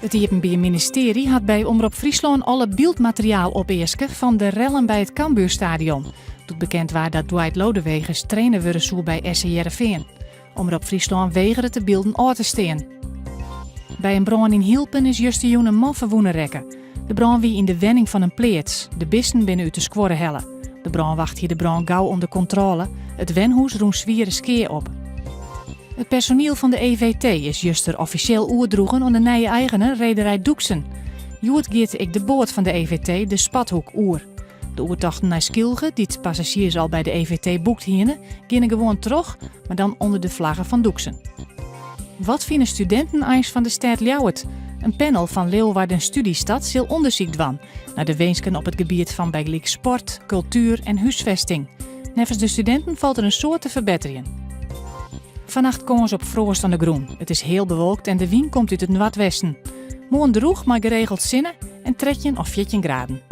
It Iepenbier Ministearje hat by Omrop Fryslân alle byldmateriaal opeaske fan de rellen by it Cambuurstadion, doe't bekend waard dat Dwight Lodeweges trainer wurde soe by SC Hearrenfean. Omrop Fryslân wegeret de bylden ôf te stean. By in brân yn Hylpen is justerjûn in man ferwûne rekke. De brân wie yn de wenning fan in pleats. De bisten binne út de skuorre helle. De brânwacht hie de brân gau ûnder kontrôle. It wenhûs rûn swiere skea op. It personiel fan de EVT is juster offisjeel oerdroegen oan de nije eigener Rederij Doeksen. Hjoed giet ek de boat fan de EVT, de Spathoek, oer. De oertochten nei Skylge, dy't passazjiers al by de EVT boekt hiene, geane gewoan troch, mar dan ûnder de flagge fan Doeksen. Wat fine studinten eins fan de stêd Ljouwert? In panel fan Leeuwarden Studiestad sil ûndersyk dwaan nei de winsken op it gebiet fan bygelyks sport, kultuer en húsfesting. Neffens de studinten falt der in soad te ferbetterjen. Fannacht kâns op froast oan de grûn. It is heal bewolkt en de wyn komt út it noardwesten. Moarn drûch mei geregeld sinne en 13 of 14 graden.